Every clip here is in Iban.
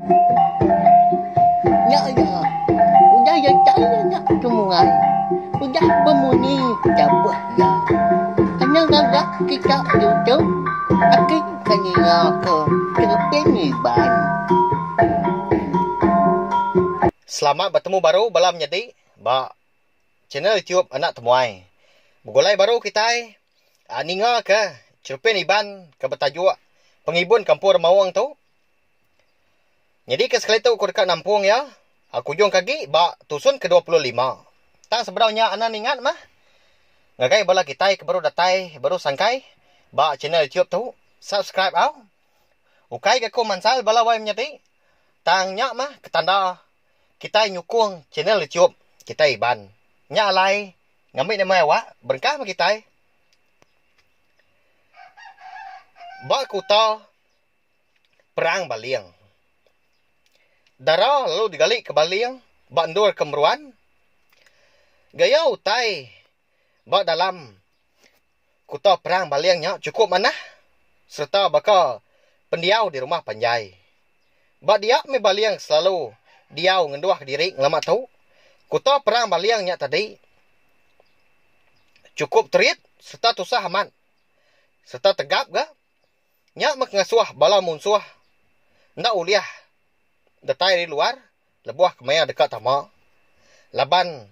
Nya iya, udah datai anak temuai, udah bemunyi tabuh iya. Anang ngaga kita ditu, agi ka ninga ke Terepin Iban. Selamat betemu baru bala menyadi ba channel YouTube Anak Temuai. Begulai baru kitai ninga ke Terepin Iban ke betajuk Pengibun Kampung Remaung tu. Nyadi ke sekali tu aku deka nampung iya aku ujung ke agi ba tusun ke 25. Tang sebedau nya anang ningat mah ngagai bala kitai ke baru datai baru sangkai ba channel YouTube tu subscribe au. Ukai ga aku mansal bala wai menyadi tang nya mah ke tanda kitai nyukung channel YouTube kitai Iban. Nya alai ngambi nama awak berengkah meh kitai ba kuta Perang Baling. Dara lalu digali ke Baling ba endur ke meruan. Gaya utai ba dalam kuta Perang Baling nya chukup manah sereta baka pendiau di rumah panjai. Ba dia meh Baling selalu diau ngenduh kediri ngelama tu. Kuta Perang Baling nya tadi chukup terit sereta tusah amat sereta tegap ga. Nya meh ngasuh bala munsuh enda ulih datai ari luar lebuh kemaya deka tama laban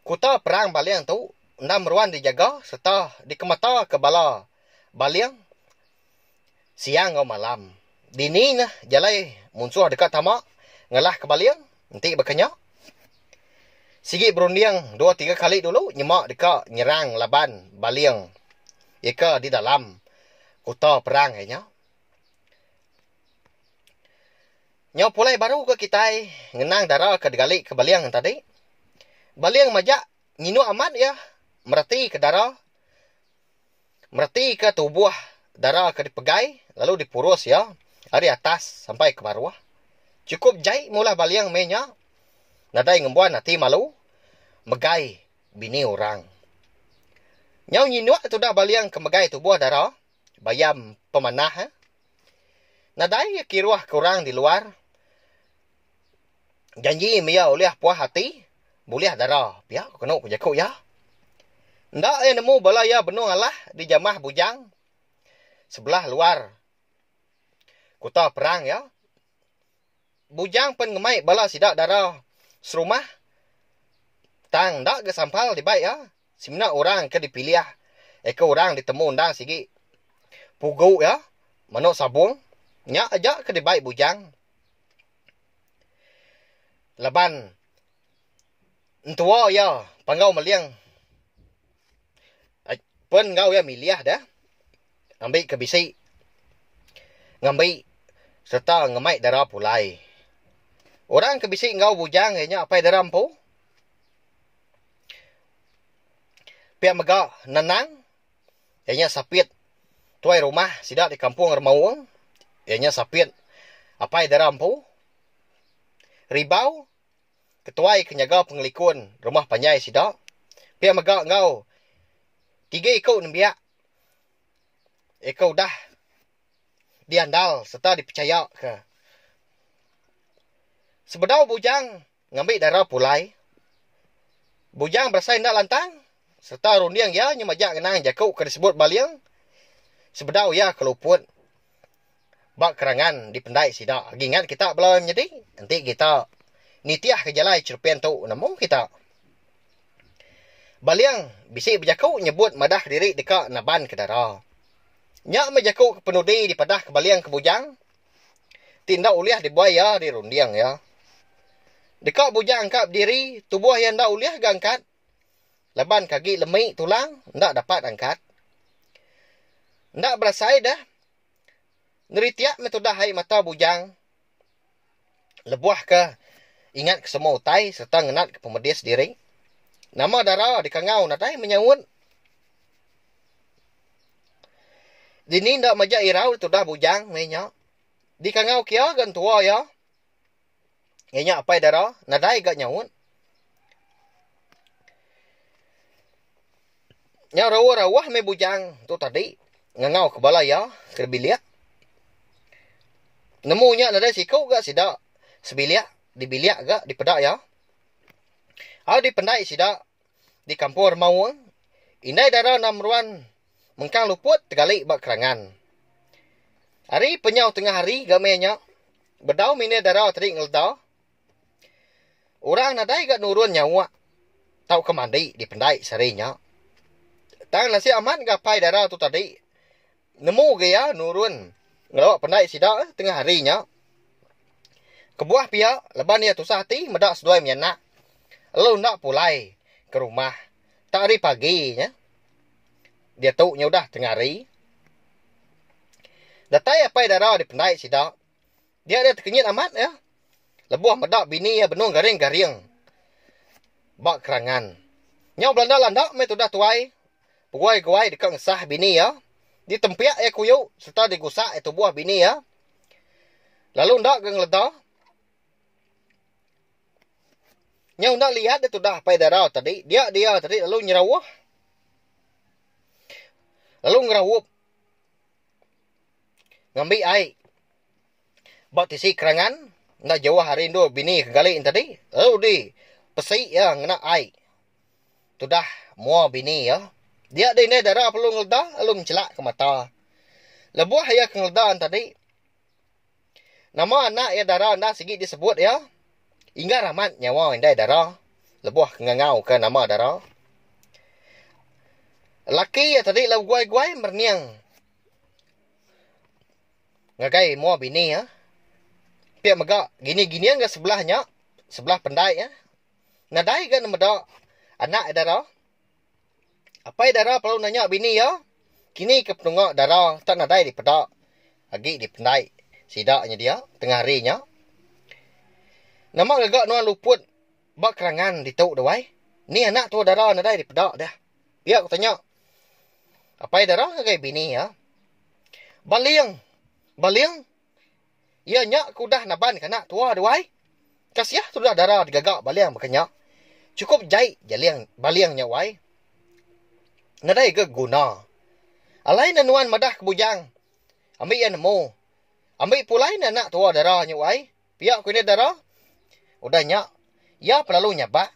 kuta perang baling tu enda meruan dijaga sereta dikemataka bala baling siang enggau malam. Dini neh jalai munsuh deka tama ngalahka baling enti baka nya. Sigi berunding dua tiga kali dulu nyema deka nyerang laban baling ika di dalam kuta perang iya nya. Nyau pulai baru ga kitai ngenang dara ke digali ke baling tadi. Baling majak nyinuk amat iya mereti ke dara Meretika tubuh dara ke dipegai lalu dipurus iya ari atas sampai ke baruh. Chukup jai mulah baling meh nya nadai ngembuan ati malu megai bini orang. Nyau nyinuk tudah baling ke megai tubuh dara bayam pemanah. Nadai iya kiruh ke orang di luar. Janji meh iya ulih puas ati bulih dara pia ku kenu ku jaku iya. Enda iya nemu bala iya benung alah di jamah bujang sebelah luar kuta perang iya. Bujang pen ngemai bala sida dara serumah tang enda ga sampal dibai iya semina orang ke dipilih eka orang ditemu endang sigi pugu iya menu sabung nya aja ke dibai bujang. Laban entua iya Panggau Meling pen enggau iya milih deh ngambi ke bisi ngambi sereta ngemai dara pulai. Orang ke bisi enggau bujang iya nya apai dara empu. Pia mega Nenang iya nya sapit tuai rumah sida di kampung Remaung iya nya sapit apai dara empu. Ribau ketuai ke nyaga pengelikun rumah panjai sida pia mega enggau tiga iku nembiak ke udah diandal sereta dipechaya ke. Sebedau bujang ngambi dara pulai, bujang berasai enda lantang sereta runding iya nyemaja ngenang jaku ke disebut Baling sebedau iya ke luput. Ba kerangan dipendai sida. Agi ingat kita bala menyadi enti kita nitih ke jalai cerpen tu nemu kita. Baling bisi bejaku nyebut madah diri deka naban ke dara. Nya meh jaku ke penudi dipadah ke Baling ke Bujang ti enda ulih dibuai iya ari runding iya. Deka Bujang ka bediri tubuh iya enda ulih ga angkat laban ke agi lemi tulang enda dapat angkat. Enda berasai deh. Neritik meh tudah ai mata bujang lebuh ke ingat ke semua utai sereta ngenat ke pemedis diri. Nama dara dikangau nadai menyaut. Dini enda majak irau tudah bujang meh nya. Dikangau kia ga entua iya. Iya nya apai dara nadai ga nyaut. Nyau rauh-rauh meh bujang tu tadi ngangau ke bala iya ke bilik. Nemu nya nadai siku ga sida sebilik di bilik ga dipeda iya. Au dipendai sida di kampung Remaung, indai dara enda meruan mengkang luput tegali ba kerangan. Ari penyau tengah hari ga meh nya, bedau mih indai dara tadi ngeleda. Orang nadai ga nurun nyauk tauka mandi dipendai sehari nya. Tang nasib amat ga apai dara tu tadi nemu ga iya nurun ngelawa pendai sida tengah hari nya. Kebuah pia laban iya tusah ati meda seduai menyanak lalu enda pulai ke rumah tak hari pagi nya. Diatu nya udah tengah hari. Datai apai dara dipendai sida. Dia dia tekenyit amat iya lebuh meda bini iya benung garing-garing ba kerangan. Nyau belanda-landa meh tudah tuai beguai-guai deka ngesah bini iya. Ditempik iya kuyu sereta digusak iya tubuh bini iya. Lalu enda ga ngeleda. Nyau enda liat dia tudah apai dara tadi, dia dia tadi lalu nyerauh. Lalu ngeraup. Ngambi ai ba tisi kerangan enda jauh ari endur bini ke gali enti tadi lalu di pesi iya ngena ai tudah mua bini iya. Dia deh indai dara perlu ngeleda lalu menchelak ke mata. Lebuh iya ke ngeleda enti tadi nama anak iya dara enda sigi disebut iya inggar amat nyawa indai dara lebuh ke ngangau ke nama dara. Laki iya tadi lalu guai-guai merening. Ngagai mua bini iya. Pia mega gini-gini ga sebelah nya, sebelah pendai iya. Nadai ga ne meda anak iya dara. Apai dara perlu nanya bini iya, kini ke penunga dara tak nadai dipeda agi dipendai sida nya dia tengah hari nya. Nama gaga nuan luput ba kerangan ditu deh wai. Ni anak tua dara nadai dipeda deh. Pia ku tanya. Apai dara ngagai bini iya. Baling! Baling! Iya nya ke udah naban ke anak tua duai. Kasiah tudah dara digaga baling baka nya. Chukup jai jaling baling nya wai. Nadai ga guna. Alai ne nuan madah ke bujang. Ambi iya nemu. Ambi pulai ne anak tua dara nya wai. Pia ku indai dara. Udah nya, iya pelalu nyabak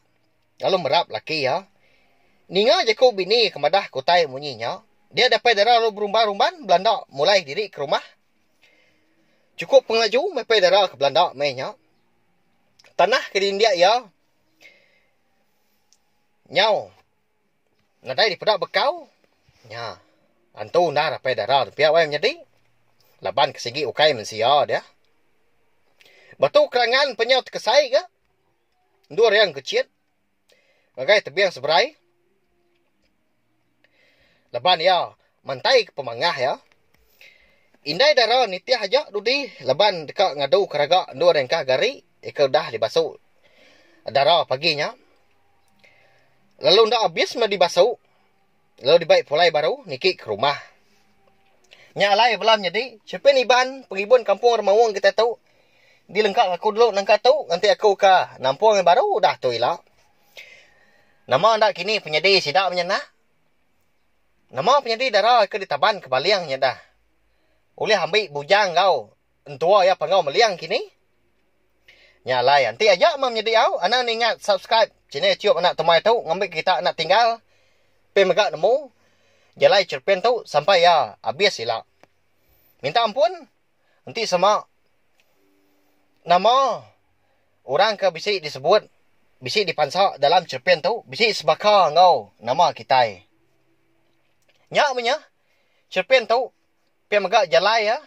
lalu merap laki iya. Ninga jaku bini ke madah ke utai munyi nya, dia dapai dara lalu berumban-rumban belanda mulai diri ke rumah. Chukup pengelaju meh pai dara ke belanda meh nya. Tanah ke diindik iya nyau nadai dipeda bekau nya. Antu endar apai dara tu pia wai menyadi laban ke sigi ukai mensia dia. Batu kerangan penyau tekesai ga endur iya ngkechit. Ngagai tebing seberai laban iya mantai ke pemangah iya. Indai dara nitih aja dudi laban deka ngadu ke raga endur engkah gari ke udah dibasu dara pagi nya. Lalu enda abis meh dibasu lalu dibai pulai baru niki ke rumah. Nya alai bala menyadi Chepin Iban pengibun kampung Remaung kitai tu. Dilengka aku dulu nangka tu nganti aku ka nampung iya baru udah tu ila. Nama enda kini penyadi sida menyanak? Nama penyadi dara ke ditaban ke baling nya dah. Ulih ambi bujang enggau entua iya panggau meling kini. Nya alai enti aja meh menyadi au anang ningat subscribe channel youtube anak tumai tu ngambi kita enda tinggal pia mega nemu jalai cerpen tu sampai iya abis ila. Minta ampun. Enti sema nama orang ke bisi disebut bisi dipansa dalam cerpen tu bisi sebaka enggau nama kitai. Nya meh nya cerpen tu pia mega jalai iya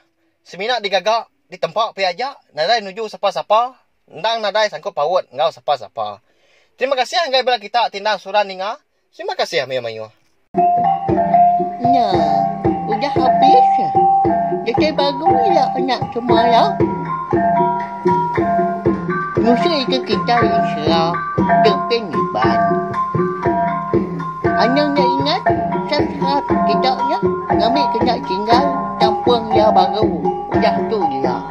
semina digaga ditempa pia aja nadai nuju sapa-sapa endang nadai sangkup paut enggau sapa-sapa. Terima kasih ngagai bala kita ti endang suran ninga. Terima kasih mayuh-mayuh. Nya, udah habis. Datai baru ila anak semalam. Nusui ke kitai ensera Terpin Iban. Anang enda ingat subscribe kita nya ngambi kena tinggal tampung iya baru udah tu ila.